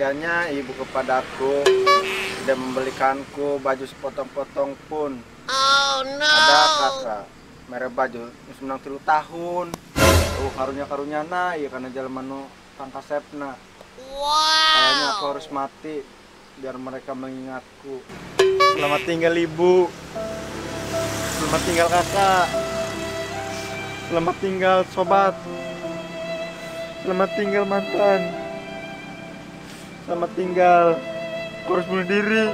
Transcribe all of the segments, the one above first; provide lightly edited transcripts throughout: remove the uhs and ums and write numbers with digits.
Teganya ibu kepadaku, tidak membelikanku baju sepotong-potong pun. Oh no. Ada kakak mere baju geus menang 3 tahun. Oh, karunya-karunyana ieu kana jelema nu tangkasepna. Wow. Kayaknya aku harus mati biar mereka mengingatku. Selamat tinggal ibu. Selamat tinggal kakak. Selamat tinggal sobat. Selamat tinggal mantan. Selamat tinggal. Aku harus bunuh diri.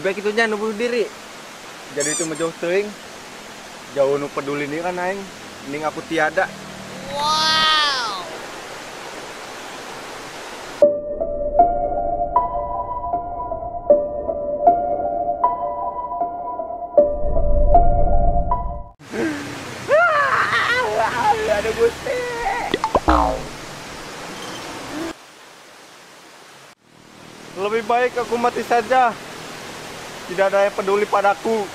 Baik itu nya nu bunuh diri. Jadi itu mah jauh teuing. Jauh nu peduli nih kan aing. Mending aku tiada. Wow. Ada Gusti. Lebih baik aku mati saja. Tidak ada yang peduli padaku.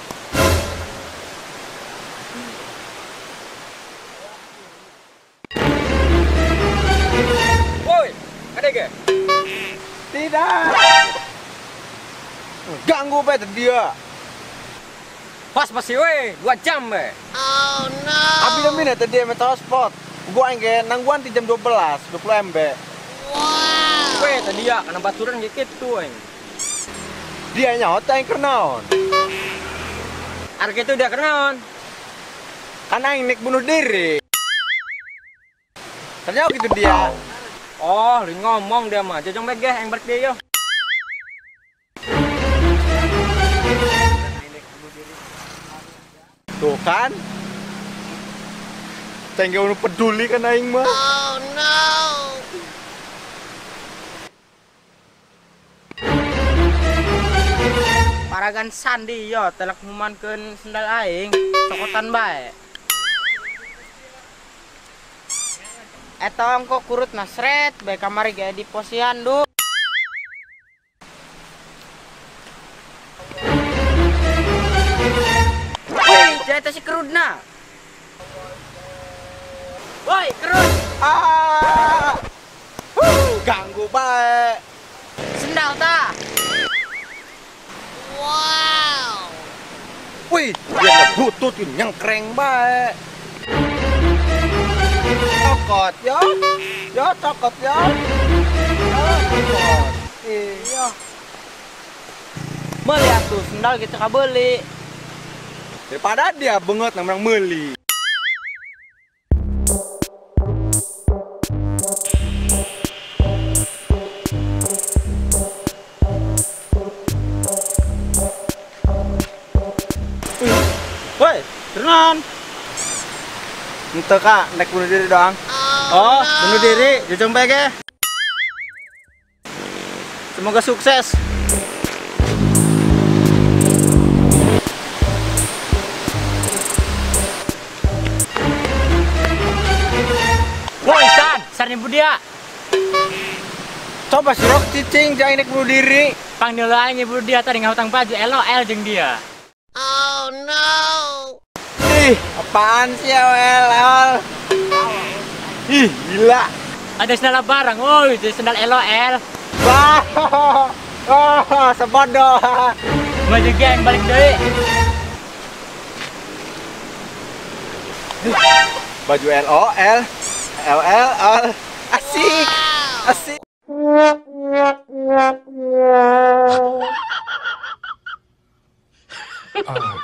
Woi, ada gak? Tidak. Ganggu bet dia. Pas masih weh, 2 jam weh. Oh no. Abi demi tadi dia metal spot. Gua engge nangguan di jam 12, 20 MB. Wow. Weh, tadi ya karena baturan gitu weh. Dia nyaut aing kernaon. Arek itu dia kernaon. Kan aing nek bunuh diri. Ternyata gitu dia. Oh, lu ngomong dia mah. Jojong bae geh aing balik deui yo. Tuh kan. Ceng ge peduli kan aing mah. Oh no. Paragan sandi yo telak humankeun sendal aing cokotan bae. Eta ongko kurut nasret bae kamari ge di posyandu. Woi, jatuh si kerudna. Woi, kerud. Ah. Ganggu bae. Sendal ta. Wow. Wih, dia butut nyengkreng bae. Cokot yo. Yo cokot yo. Yo cokot. Iya. Meuli atuh sendal gitu kabeli. Daripada dia benget nang meuli. Woi, tenan. Ente kak, nek bunuh diri doang. Oh, no. Bunuh diri, jujung bae ge. Semoga sukses. Woi, San, San ibu dia. Coba sirok cicing jangan nek bunuh diri. Panggil aing ibu dia tadi ngahutang baju LOL jeung dia. Oh no. Ih, apaan sih LOL? Ih, gila. Ada sendal barang, woi, oh, sendal LOL. Wah, oh, sebodoh. Maju geng balik deui. Baju LOL, LOL, asik, asik. Ah.